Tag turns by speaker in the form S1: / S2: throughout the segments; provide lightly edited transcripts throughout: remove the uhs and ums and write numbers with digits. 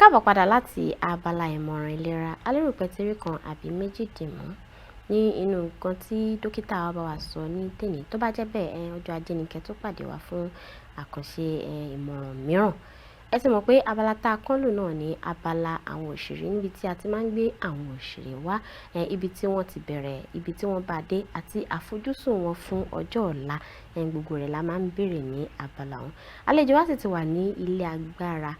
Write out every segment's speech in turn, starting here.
S1: Káàbọ̀ padà láti abala ìmọ̀ràn ìlera. A lérò pé ti rí kan àbí méjì dìmú ní inú nǹkan tí dókítà wa bá wa sọ ní tèní. Tó bá jẹ́ bẹ́ẹ̀, ọjọ́ Ajé ni kẹ́ tó pàdé wa fún àkànṣe ìmọ̀ràn mìíràn. Ẹ ti mọ̀ pé abala tá a kán lò náà ní abala àwọn òṣèré, níbi tí a ti máa ń gbé àwọn òṣèré wá, ibi tí wọ́n ti bẹ̀rẹ̀, ibi tí wọ́n bá dé àti àfojúsùn wọn fún ọjọ́ ọ̀la. Gbogbo rẹ̀ la máa ń béèrè ní abala ọ̀hún. Àlejò wa sì ti wà ní ilé agbára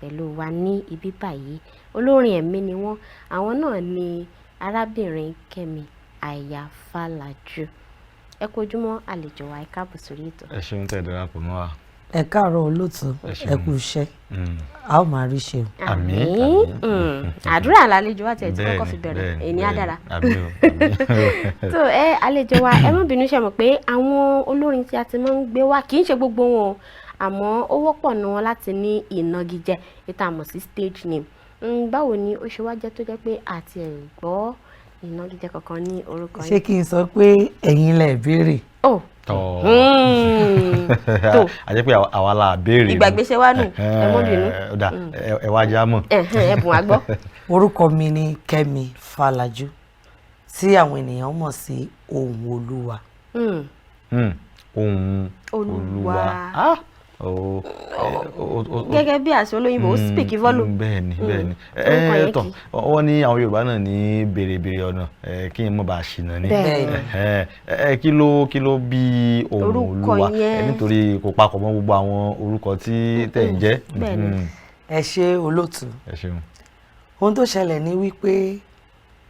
S1: pẹ̀lú wa ní ibi báyìí. Olórin ẹ̀mí ni wọ́n. Àwọn náà ni arábìnrin Kẹ́mi Aya Fálàjú. Ẹ kú ojúmọ́, àlejò wa, ẹ káàbọ̀ sórí ètò.
S2: Ẹ ṣeun tẹ́ ẹ darapọ̀ mọ́ wa.
S3: Ẹ káàárọ̀, olóòtú.
S2: Ẹ ṣeun.
S3: Ẹ kú iṣẹ́. A ó máa rí ṣe o.
S2: Àmín.
S1: Àmín. Àdúrà lálejò wa tiẹ̀ tí kọ́kọ́ fi bẹ̀rẹ̀. Èní á dára.
S2: Àmín o, àmín.
S1: Tó ẹ àlejò wa, ẹ má bínú, ṣe mọ̀ pé àwọn olórin tí a ti máa ń gbé wá, kì í ṣe gbogbo wọn o, àmọ́ ó wọ́pọ̀ nu wọn láti ní ìnagijẹ ètò àmọ̀ sí stage name. Báwo ni ó ṣe wá jẹ́ tó jẹ́ pé àti ẹ̀ gbọ́ ìnagijẹ kankan ní orúkọ
S3: Ṣé
S1: yín?
S3: kí n sọ pé ẹ̀yin lẹ béèrè?
S1: Oh.
S2: Tọ́.
S1: Tó.
S2: A jẹ́ pé àwa la béèrè.
S1: Ìgbàgbé ṣe wá nù, ẹ mọ́ bínú.
S2: Ó dà, ẹ wá já mọ̀.
S1: Ẹ̀hẹ́n, ẹ̀bùn àgbọ́.
S3: Orúkọ mi ni Kẹ́mi Fálàjú, tí àwọn ènìyàn mọ̀ sí Ohùn Olúwa.
S2: Ohùn
S1: Olúwa.
S2: Olúwa. Ah! Oh,
S1: Gẹ́gẹ́ bí àṣẹ olóyìnbó, ó speak volume.
S2: Bẹ́ẹ̀ni, bẹ́ẹ̀ni.
S1: Orúkọ
S2: Ẹ
S1: yẹn
S2: tọ́
S1: kì í.
S2: Wọ́n ní àwọn Yorùbá náà ní béèrè béèrè ọ̀nà, kí n mọ̀ bá a ṣìnà ni. Ẹ kí ló bí Ohùn
S1: Orúkọ
S2: Olúwa?
S1: yẹn.
S2: Nítorí kò papọ̀ mọ́ gbogbo àwọn orúkọ tí tẹ̀ ń jẹ́.
S3: Ẹ ṣé, olóòtú.
S2: Ẹ ṣeun.
S3: Ohun tó ṣẹlẹ̀ ni wípé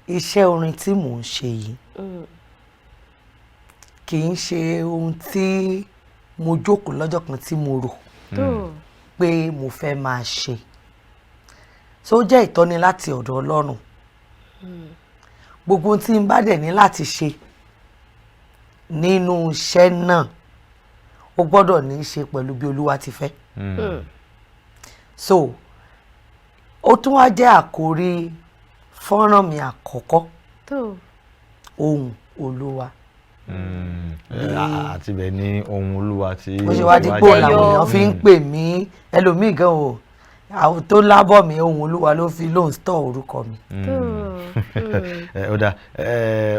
S3: iṣẹ́ orin tí mò ń ṣe yìí kì í ṣe ohun tí mo jókòó lọ́jọ́ kan tí mo rò
S1: Tó.
S3: pé mo fẹ́ máa ṣe. So ó jẹ́ ìtọ́ni láti ọ̀dọ̀ Ọlọ́run. Gbogbo ohun tí n bá dẹ̀ ní láti ṣe nínú iṣẹ́ náà, ó gbọ́dọ̀ ní í ṣe pẹ̀lú bí Olúwa ti fẹ́. So ó tún wá jẹ́ àkórí fọ́nrán mi àkọ́kọ́,
S1: Tó.
S3: Ohùn Olúwa.
S2: Àti bẹ́ẹ̀ ni Ohùn Olúwa tí
S3: Bó ṣe wá dípò
S1: Jẹyọ.
S3: làwọn èèyàn fi ń pè mí. Ẹlòmíì gan o, àwọn tó lábọ̀ mi, Ohùn Olúwa ló fi lóun store orúkọ mi.
S1: Tó.
S2: Ó dà,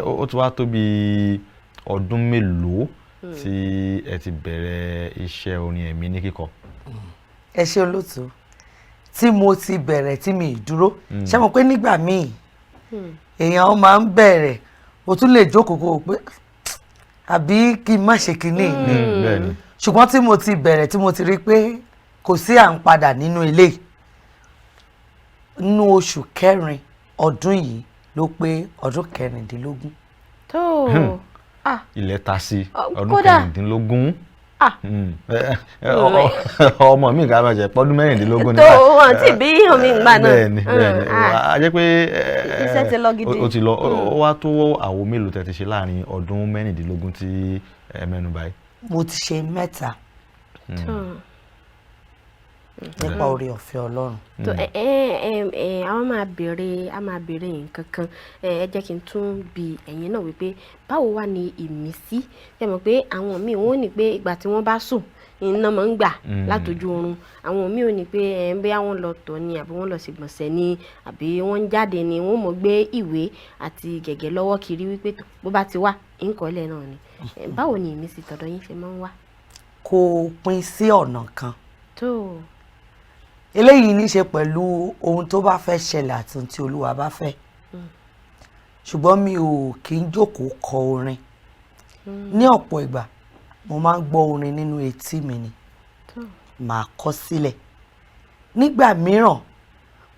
S2: ó ti wá tó bí ọdún mélòó tí ẹ ti bẹ̀rẹ̀ iṣẹ́ orin ẹ̀mí ní kíkọ?
S3: Ẹ ṣé, olóòtú. Tí mo ti bẹ̀rẹ̀ tí mi ì dúró, ṣé mo pé nígbà míì èèyàn máa ń bẹ̀rẹ̀, o tún lè jókòó kó o pé àbí kí n má ṣe kinní ni.
S2: Bẹ́ẹ̀ni.
S3: Ṣùgbọ́n tí mo ti bẹ̀rẹ̀, tí mo ti rí pé kò sí à ń padà nínú ilé, nínú oṣù kẹrin ọdún yìí ló pé ọdún 16.
S1: Tó. Ah.
S2: Ilẹ̀ ta sí ọdún
S1: Kódà.
S2: 16.
S1: Ah.
S2: Ọmọ mi kà máa jẹ pọ́dún 16 ní
S1: Tó
S2: báyìí.
S1: wọn ti bí hàn mí gbà náà.
S2: Bẹ́ẹ̀ni.
S1: Ah.
S2: A jẹ́ pé
S1: Iṣẹ́ ti lọ gidi.
S2: Ó ti lọ. Ó wá tó àwo mélòó tẹ́ ti ṣe láàrin ọdún 16 tí ẹ mẹ́nu báyìí?
S3: Mo ti ṣe mẹ́ta
S1: Tó.
S3: nípa oore ọ̀fẹ́ Ọlọ́run.
S1: Tó ẹ ẹ ẹ ẹ àwọn máa béèrè nǹkan kan. Ẹ jẹ́ kí n tún bi ẹ̀yin náà wípé báwo wà ní ìmísí? Ṣe mọ̀ pé àwọn míì, wọ́n ní pé ìgbà tí wọ́n bá sùn iná máa ń gbà látọjú oorun. Àwọn míì ò ní pé ẹ bóyá wọ́n lọ tọ̀ ni, àbí wọ́n lọ ṣègbọ̀nsẹ̀ ni, àbí wọ́n ń jáde ni, wọ́n mọ̀ gbé ìwé àti gègé lọ́wọ́ kiri wípé tó bó bá ti wà ńkọ́lẹ̀ náà ni. Báwo ni ìmísí tọ̀dọ̀ yín ṣe máa ń wá?
S3: Kò pín sí ọ̀nà kan.
S1: Tó.
S3: Eléyìí ní í ṣe pẹ̀lú ohun tó bá fẹ́ ṣẹlẹ̀ àti ohun tí Olúwa bá fẹ́. Ṣùgbọ́n mi ò kí ń jókòó kọ orin. Ní ọ̀pọ̀ ìgbà, mo máa ń gbọ́ orin nínú etí mi ni, màá kọ sílẹ̀. Nígbà mìíràn,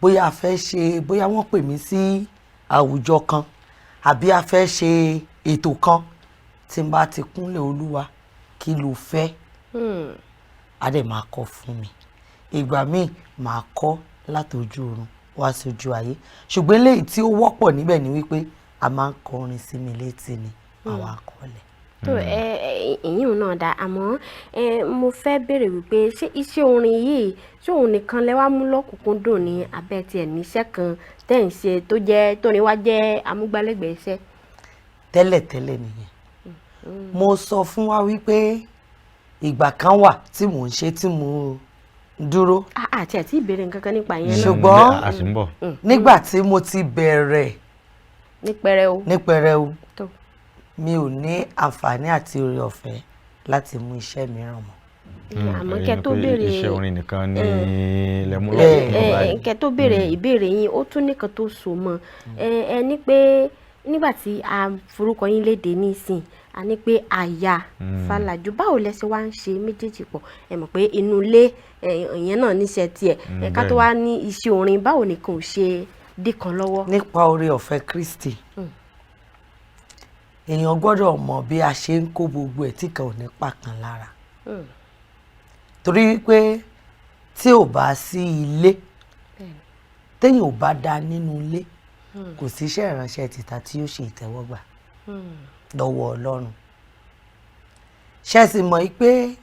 S3: bóyá a fẹ́ ṣe, bóyá wọ́n pè mí sí àwùjọ kan àbí a fẹ́ ṣe ètò kan, tí n bá ti kúnlẹ̀, "Olúwa, kí ló fẹ́?" Á dẹ̀ máa kọ fún mi. Ìgbà míì, màá kọ látọjú oorun wá sójú ayé. Ṣùgbọ́n eléyìí tí ó wọ́pọ̀ níbẹ̀ ni wípé a máa ń kọ orin sí mi létí ni àwọn akọọ́lẹ̀.
S1: Tó ẹ ẹ ìyún náà dáa, àmọ́ mo fẹ́ béèrè wípé ṣé iṣẹ́ orin yìí, ṣé òun nìkan lẹ wá mú lọ́kùnkúndùn ní abẹ́ tiẹ̀ níṣẹ́ kan tẹ́ ń ṣe tó jẹ́ tórin wá jẹ́ amúgbálẹ́gbẹ̀ẹ́ iṣẹ́?
S3: Tẹ́lẹ̀tẹ́lẹ̀ nìyẹn. Mo sọ fún wa wípé ìgbà kan wà tí mò ń ṣe, tí mo Dúró.
S1: Àti ìbéèrè nǹkan kan nípa ìyẹn náà.
S3: Ṣùgbọ́n-
S2: A sì ń bọ̀.
S3: Nígbà tí mo ti bẹ̀rẹ̀
S1: Ní pẹrẹu.
S3: Ní pẹrẹu,
S1: Tó.
S3: mi ò ní àǹfààní àti oore ọ̀fẹ́ láti mú iṣẹ́ mìíràn mọ́.
S1: Àmọ́
S2: Ẹ̀yin
S1: kẹ́
S2: ni
S1: tó
S2: pé
S1: béèrè
S2: iṣẹ́ orin nìkan ní lẹ́mú
S3: Bẹ́ẹ̀.
S2: lọ́kùnkúndùn báyìí.
S1: Kẹ́ tó béèrè ìbéèrè yín, ó tún nìkan tó so mọ́ ẹ ní pé nígbà tí a forúkọ yín léde nísìn, a ní pé aya Fálàjú. Báwo lẹ ṣe wá ń ṣe méjèèjì pọ̀? Ẹ mọ̀ pé inú ilé ìyẹn náà níṣẹ́ tiẹ̀ ẹ ká tó wá ní iṣẹ́ orin, báwo nìkan ò ṣe dé kan lọ́wọ́?
S3: Nípa oore ọ̀fẹ́ Kristi, èèyàn gbọ́dọ̀ mọ̀ bí a ṣe ń kó gbogbo ẹ̀ tí kan ò ní pa kan lára, torí pé tí ò bá sí ilé, téèyàn ò bá dá nínú ilé, kò sí iṣẹ́ ìránṣẹ́ tìta tí ó ṣe ìtẹ́wọ́gbà lọ́wọ́ Ọlọ́run. Ṣe sì mọ̀ pé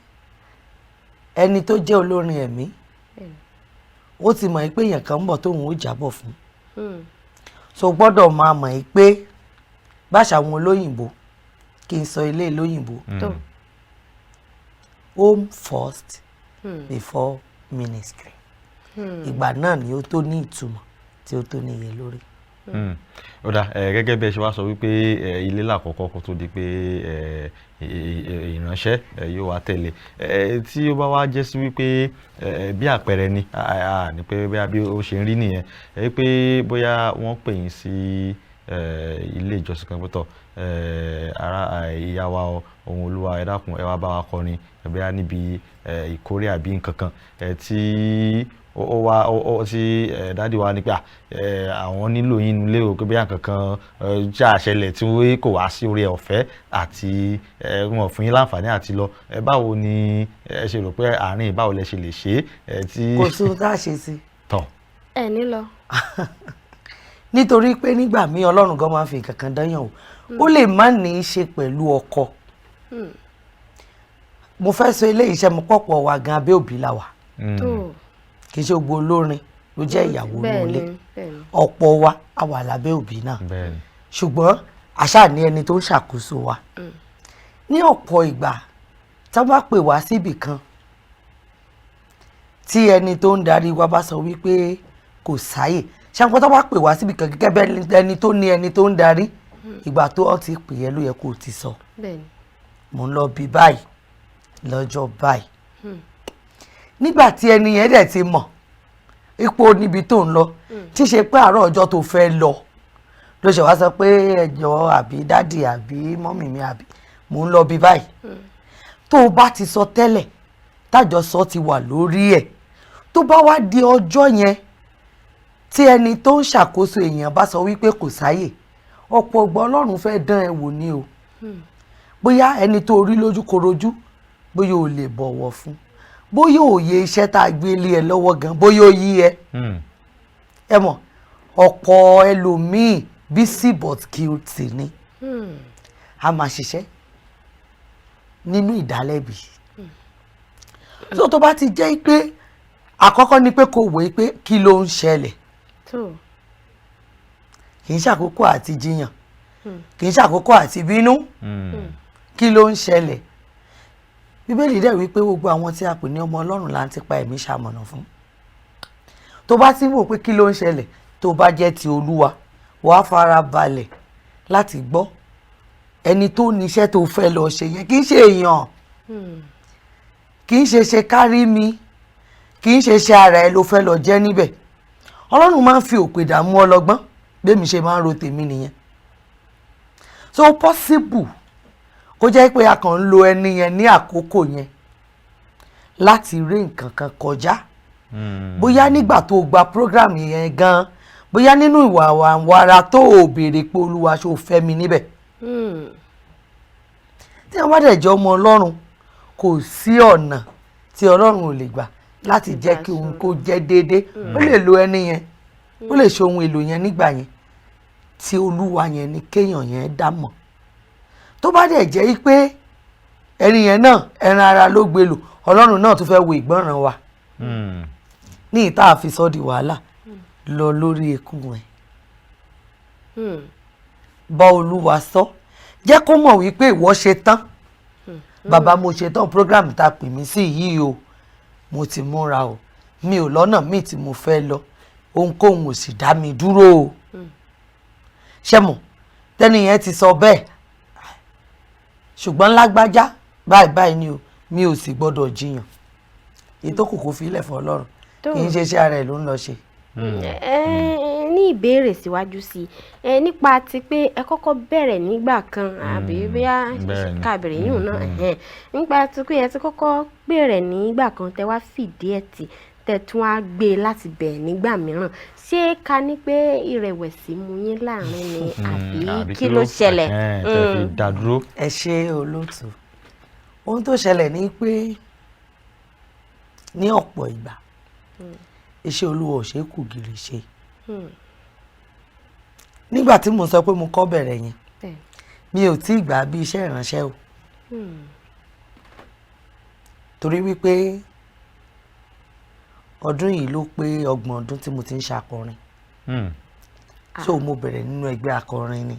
S3: ẹni tó jẹ́ olórin ẹ̀mí, ó ti mọ̀ pé èèyàn kan ń bọ̀ tóun ó jábọ̀ fún, so gbọ́dọ̀ máa mọ̀ pé báṣà àwọn olóyìnbó, kí n sọ ilé olóyìnbó,
S1: Tó.
S3: home first before ministry. Ìgbà náà ni ó tó ní ìtumọ̀, tí ó tó níye lórí.
S2: Ó dà ẹ, gẹ́gẹ́ bí ẹ ṣe wá sọ wípé ilé làkọ́kọ́ kó tó di pé ìránṣẹ́ yóò wá tẹ̀lé ẹ, tí ó bá wá jẹ́ sí wípé bí àpẹẹrẹ ni ní pé bóyá bí ó ṣe ń rí nìyẹn ẹ, pé bóyá wọ́n pè yín sí ilé ìjọsìn kan pẹ́tọ̀, ara ìyá wa o, ohun Olúwa, ẹ dákun, ẹ wá bá wa kọrin ẹ, bóyá níbi ìkórè àbí nǹkan kan tí ó wá ó tí daddy wa ní pé àwọn nílò yín nílé o, pé bóyá nǹkan kan jẹ́ àṣẹlẹ̀ tí kò wá sí orí ọ̀fẹ́ àti wọn fún yín láǹfààní àti lọ báwo ni ẹ ṣe rò pé àárín, báwo lẹ ṣe lè ṣe é tí?
S3: Kò sí ohun tá a ṣe sí.
S2: Tọ̀.
S1: Ẹ ní lọ.
S3: Nítorí pé nígbà míì, Ọlọ́run gan máa ń fi nǹkan kan dányàn o. Ó lè má ní í ṣe pẹ̀lú ọkọ. Mo fẹ́ sọ eléyìí, iṣẹ́ mo pọ̀pọ̀ wa gan, abẹ́ òbí la wà.
S1: Tó.
S3: Kì í ṣe gbogbo olórin ló jẹ́ ìyàwó nílé.
S1: Bẹ́ẹ̀ni.
S3: Ọ̀pọ̀ wa a wà lábẹ́ òbí náà, ṣùgbọ́n àṣà ní ẹni tó ń ṣàkóso wa. Ní ọ̀pọ̀ ìgbà, tá bá pè wá síbì kan, tí ẹni tó ń darí wa bá sọ wípé kò sáyè, ṣàǹkó tó bá pè wá síbì kan, gẹ́gẹ́ bẹ́ẹ̀ ẹni tó ní ẹni tó ń darí, ìgbà tó ọ ti pè é ló yẹ kó o ti sọ, "Mò ń lọ bí báyìí lọ́jọ́ báyìí." Nígbà tí ẹni yẹn dẹ̀ ti mọ̀ ipò níbi tó ń lọ, tí ṣe pé àárọ̀ ọjọ́ tó fẹ́ lọ ló ṣe wá sọ pé, "Ẹ jọ̀ọ́, àbí daddy, àbí mummy mi, àbí mò ń lọ bí báyìí," tó o bá ti sọ tẹ́lẹ̀, tájọsọ ti wà lórí ẹ̀, tó bá wá di ọjọ́ yẹn, tí ẹni tó ń ṣàkóso èèyàn bá sọ wípé kò sáyè, ọ̀pọ̀ ọgbọ́n Ọlọ́run fẹ́ dán ẹ wò ni o, bóyá ẹni tó rí lójú korojú, bóyá o lè bọ̀wọ̀ fún, bóyá òye iṣẹ́ tá a gbé lé ẹ lọ́wọ́ gan, bóyá ó yí ẹ. Ẹ mọ̀, ọ̀pọ̀ ẹlòmíì, busy but guilty ni. A máa ṣiṣẹ́ nínú ìdálẹ́bi. So tó bá ti jẹ́ pé àkọ́kọ́ ni pé kò wòye pé kí ló ń ṣẹlẹ̀,
S1: Tó.
S3: kì í ṣàkókò àti jiyàn, kì í ṣàkókò àti bínú. Kí ló ń ṣẹlẹ̀? Bíbélì dẹ̀ wípé gbogbo àwọn tí a pè ní ọmọ Ọlọ́run là ń ti pa ẹ̀mí ṣamọ̀nà fún. Tó bá ti ń wò pé kí ló ń ṣẹlẹ̀, tó bá jẹ́ ti Olúwa, wàá fara balẹ̀ láti gbọ́ ẹni tó níṣẹ́ tó fẹ́ lọ ṣe yẹn. Kì í ṣe èèyàn, kì í ṣe ṣe kárí mi, kì í ṣe ṣe ara ẹ ló fẹ́ lọ jẹ́ níbẹ̀. Ọlọ́run máa ń fi òpè dààmú ọlọ́gbọ́n. Bẹ́ẹ̀ mi ṣe máa ń ro tèmi nìyẹn. So possible kó jẹ́ pé a kàn ń lo ẹni yẹn ní àkókò yẹn láti rí nǹkan kan kọjá, bóyá nígbà tó gba program yẹn gan, bóyá nínú ìwà wàrà tó o béèrè pé, "Olúwa, ṣó fẹ́ mi níbẹ̀?" Tí wọ́n bá dẹ̀ jẹ́ ọmọ Ọlọ́run, kò sí ọ̀nà tí Ọlọ́run ò lè gbà láti jẹ́ kí ohun kó jẹ́ déédéé. Ó lè lo ẹni yẹn, ó lè ṣe ohun èlò yẹn nígbà yẹn. Tí Olúwa yẹn ni kéèyàn yẹn dá mọ̀. Tó bá dẹ̀ jẹ́ pé ẹni yẹn náà, ẹran ara ló gbé lò, Ọlọ́run náà tún fẹ́ wo ìgbọ́ràn wa ní ìta àfisọ́ di wàhálà lọ lórí ikú ẹ̀. Bá Olúwa sọ, jẹ́ kó mọ̀ wípé ìwọ ṣe tán. "Bàbá, mo ṣe tán. Program tá a pè mí sí yìí o, mo ti múra o." Mi ò lọ́nà míì tí mo fẹ́ lọ, ohunkóhun ò sì dá mi dúró o. Ṣé mo tẹ́ni yẹn ti sọ bẹ́ẹ̀, ṣùgbọ́n lágbájá báyìí báyìí ni o, mi ò sì gbọ́dọ̀ jiyàn. Èyí tó kù, kó fi ilẹ̀ fún Ọlọ́run. Kì í ṣe iṣẹ́ ara ẹ̀ ló ń lọ ṣe.
S1: Ẹ ní ìbéèrè síwájú sí i ẹ nípa ti pé ẹ kọ́kọ́ bẹ̀rẹ̀ nígbà kan, àbí bóyá
S2: Bẹ́ẹ̀ni.
S1: ká bẹ̀rẹ̀ yìí náà, ẹ̀hẹ́n. Nípa ti pé ẹ ti kọ́kọ́ bẹ̀rẹ̀ nígbà kan, tẹ wá fìdí ẹ̀ tì, tẹ tún á gbé e láti bẹ̀rẹ̀ nígbà mìíràn, ṣé ká ní pé ìrẹ̀wẹ̀sì mú yín láàrin ni, àbí kí ló ṣẹlẹ̀?
S2: Ẹ̀hẹ́n, tẹ́ fi dá dúró.
S3: Ẹ ṣe, olóòtú. Ohun tó ṣẹlẹ̀ ni pé ní ọ̀pọ̀ ìgbà, iṣẹ́ Olúwa ò ṣe é kù gìrì ṣe. Nígbà tí mo sọ pé mo kọ́ bẹ̀rẹ̀ yẹn, mi ò tí ì gbà bí iṣẹ́ ìránṣẹ́ o, torí wípé ọdún yìí ló pé 30 ọdún tí mo ti ń ṣakọrin. So mo bẹ̀rẹ̀ nínú ẹgbẹ́ akọrin ni.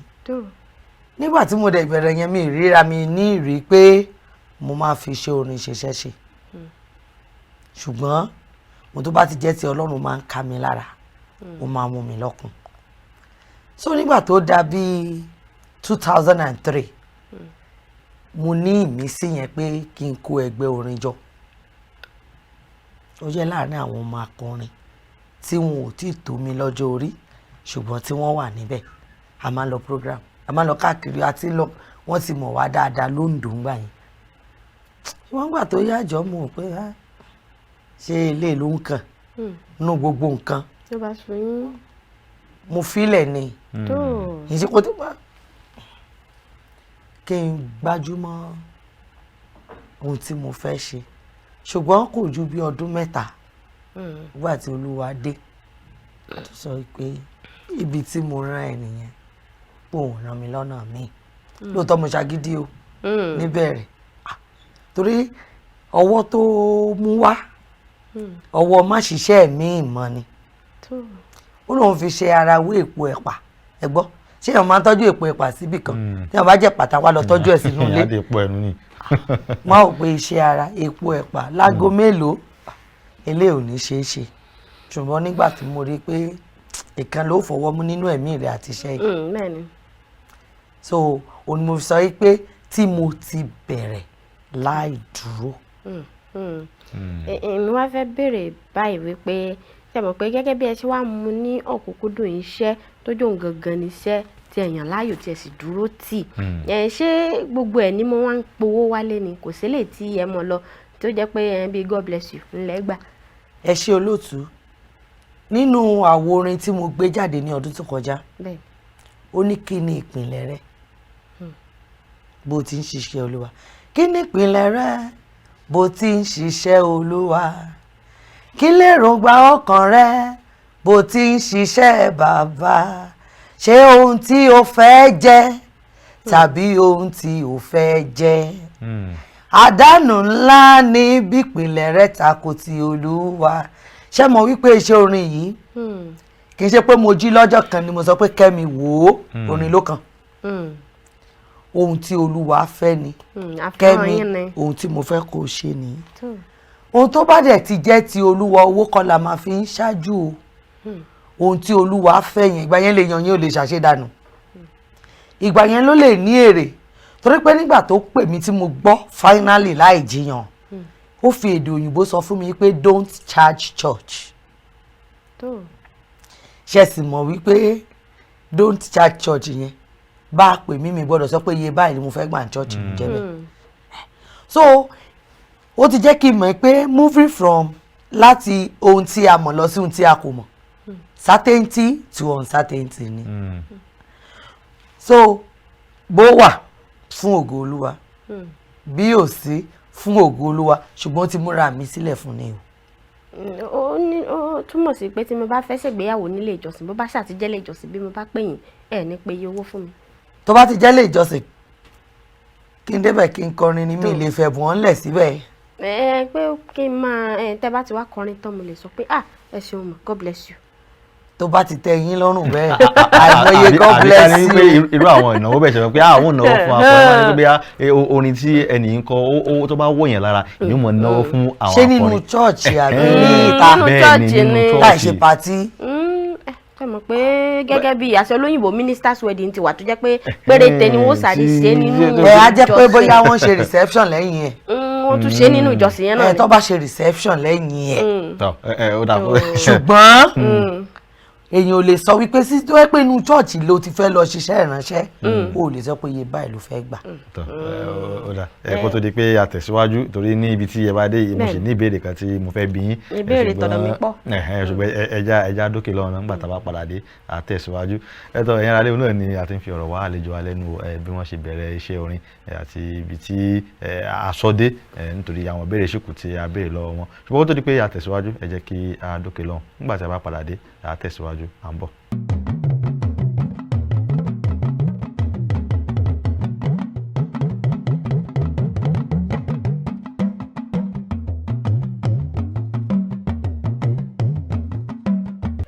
S3: Nígbà tí mo dẹ̀ bẹ̀rẹ̀ yẹn, mi ríra mi ní ìrí pé mo máa fi ṣe orin ṣiṣẹ́ ṣe, ṣùgbọ́n mo tó bá ti jẹ́ ti Ọlọ́run máa ń ká mi lára, ó máa mú mi lọ́kùn. So nígbà tó dà bíi 2003, mo ní ìmísí yẹn pé kí n kó ẹgbẹ́ orin jọ. Ó jẹ́ láàrin àwọn ọmọ akọrin tí wọn ò tí ì tó mi lọ́jọ́ orí, ṣùgbọ́n tí wọ́n wà níbẹ̀. A máa ń lọ program, a máa ń lọ káàkiri, àti lọ, wọ́n ti mọ̀ wá dáadáa lóńdó ńgbà yẹn. Wọ́n gbà tó yájọ́ mọ̀ pé, ah, ṣé ilé ló ń kàn nínú gbogbo nǹkan.
S1: Ló bá sọ yín.
S3: Mo filẹ̀ ni. Ìsìnkú tó bá kí n gbájúmọ́ ohun tí mo fẹ́ ṣe, ṣùgbọ́n kò ju bí ọdún 3 nígbà tí Olúwa dé tó sọ pé ibi tí mo rán ẹ nìyẹn, pé òun rán mi lọ́nà míì. Lóòótọ́ mo ṣagídí o níbẹ̀rẹ̀. Ah, torí ọwọ́ tó mú wá, ọwọ́ má ṣiṣẹ́ míì mọ́ ni. Ó lóun fi ṣe ara wé èpo ẹ̀pà. Ẹ gbọ́, ṣé èèyàn máa ń tọ́jú èpo ẹ̀pà síbì kan? Tí èèyàn bá jẹ́ pàtà wá lọ tọ́jú ẹ̀ sínú ilé.
S2: Á dé pọ̀ ẹnu ni.
S3: Má ò pé iṣẹ́ ara èpo ẹ̀pà láago mélòó, eléyìí ò ní ṣeé ṣe. Ṣùgbọ́n nígbà tí mo rí i pé ìkan ló fọwọ́ mú nínú ẹ̀mí rẹ̀ àti iṣẹ́ yìí,
S1: Bẹ́ẹ̀ni.
S3: so òun ni mo fi sọ yìí pé tí mo ti bẹ̀rẹ̀ láì dúró.
S1: Èmi wá fẹ́ béèrè báyìí wípé, ṣe mọ̀ pé gẹ́gẹ́ bí ẹ ṣe wá mú ní ọ̀kúnkúndùn iṣẹ́ tó jóun gangan níṣẹ́ tí ẹ yàn láàyò, tí ẹ sì dúró tì, ẹ ṣé gbogbo ẹ̀ ní mo wá ń powó wálé ni? Kò sí lè tí ẹ mọ̀ lọ tó jẹ́ pé ẹ bí God bless you ńlẹ̀ gbà.
S3: Ẹ ṣé, olóòtú. Nínú àwo orin tí mo gbé jáde ní ọdún tó kọjá, ó ní, "Kí ni ìpìlẹ̀ rẹ bó ti ń ṣiṣẹ́ Olúwa? Kí ni ìpìlẹ̀ rẹ bó ti ń ṣiṣẹ́ Olúwa? Kí lèrògbà ọkàn rẹ bó ti ń ṣiṣẹ́ bàbá? Ṣé ohun tí o fẹ́ jẹ tàbí ohun tí o fẹ́ jẹ? Àdánù ńlá ní bípìlẹ̀ rẹ tako ti Olúwa." Ṣé mo wípé iṣẹ́ orin yìí, kì í ṣe pé mo jí lọ́jọ́ kan ni mo sọ pé kẹ́mi wò ó, orin ló kàn. Ohun tí Olúwa fẹ́ ni.
S1: Àfihàn
S3: Kẹ́mi,
S1: yín ni.
S3: ohun tí mo fẹ́ kó o ṣe nìyí.
S1: Tó
S3: Ohun tó bá dẹ̀ ti jẹ́ ti Olúwa, owó kọ́ la máa fi ń ṣáájú o. Ohun tí Olúwa fẹ́ yẹn, ìgbà yẹn lè yan yín, ò lè ṣàṣedànù, ìgbà yẹn ló lè ní èrè, torí pé nígbà tó pè mí tí mo gbọ́ finally láì jiyàn, ó fi èdè òyìnbó sọ fún mi pé, "Don't charge church." Ṣe sì mọ̀ wípé don't charge church yẹn, bá a pè mí, mi gbọ́dọ̀ sọ pé iye báyìí ni mo fẹ́ gbà ní church mi jẹ́ bẹ́ẹ̀. So ó ti jẹ́ kí n mọ̀ pé moving from láti ohun tí a mọ̀ lọ sí ohun tí a kò mọ̀, certainty to uncertainty ni. So bó wà fún ògo Olúwa, bí ò sí fún ògo Olúwa, ṣùgbọ́n ó ti múra mi sílẹ̀ fún ni o.
S1: Ó ní ó túmọ̀ sí pé tí mo bá fẹ́ ṣègbéyàwó nílé ìjọsìn, bó bá ṣàtijẹ́ ilé ìjọsìn, bí mo bá pè yín, ẹ ní pé iye owó fún mi.
S3: Tó bá ti jẹ́ lè ìjọsìn, kí n débẹ̀ kí n kọrin ni, mi lè fẹ̀bùn ọ́n lẹ̀ síbẹ̀.
S1: Ẹ pé kí n máa ẹ tẹ́ bá ti wá kọrin tán, mo lè sọ pé, "Ah, ẹ ṣeun mà, God bless you."
S3: Tó bá ti tẹ́ yín lọ́rùn bẹ́ẹ̀, àìmọye God
S2: Àbí ká
S3: bless
S2: ní pé
S3: you.
S2: irú àwọn ìnáwó bẹ́ẹ̀ ṣe pé àwọn ìnáwó fún akọrin máa ní pé bóyá orin tí ẹnì ń kọ tó bá wọ̀ yẹn lára, ìyóò mọ̀ náwó fún àwọn
S3: Ṣé nínú
S2: akọrin.
S3: church àbí ní ìta?
S1: Nínú
S2: Bẹ́ẹ̀ ni,
S1: church
S2: nínú
S1: ni.
S3: Láì
S2: church.
S3: ṣe party.
S1: Ṣe mọ̀ pé gẹ́gẹ́ bí àṣẹ olóyìnbó, ministers wedding ti wà tó jẹ́ pé péréte ni wọ́n sáré ṣe nínú
S3: Ẹ á jẹ́ pé
S1: ìjọsìn.
S3: Bóyá wọ́n ṣe reception lẹ́yìn ẹ̀.
S1: Wọ́n tún ṣe nínú ìjọsìn yẹn náà
S3: Ẹ
S1: ni.
S3: tó bá ṣe reception lẹ́yìn ẹ̀.
S2: Tọ́ ẹ ẹ ó dà fún.
S3: Ṣùgbọ́n èèyàn ò lè sọ wípé sí tó yẹ pé inú church ló ti fẹ́ lọ ṣiṣẹ́ ìránṣẹ́, o ò lè sọ pé iye báyìí ló fẹ́ gbà.
S2: Tọ́ ẹ, ó dà ẹ, kó tó di pé a tẹ̀síwájú, torí ní ibi tí ẹ bá dé yìí, mo sì ní ìbéèrè kan tí mo fẹ́ bi yín.
S1: Ìbéèrè tọ̀dọ̀ mi pọ̀.
S2: Ṣùgbọ́n ẹja dókè lọ́wọ́ náà, nígbà tá a bá padà dé, a tẹ̀síwájú. Ẹ tọ́ ẹ̀yin aráalé, náà ni a ti ń fi ọ̀rọ̀ wá àlejò wa lẹ́nu wò, bí wọ́n ṣe bẹ̀rẹ̀ iṣẹ́ orin àti ibi tí aṣọ dé, nítorí àwọn ìbéèrè ṣìkù tí a béèrè lọ́wọ́ wọn. Ṣùgbọ́n kó tó di pé a tẹ̀síwájú, ẹ jẹ́ kí a dókè lọ́hùn. Nígbà tí a bá padà dé, a tẹ̀síwájú. À ń bọ̀.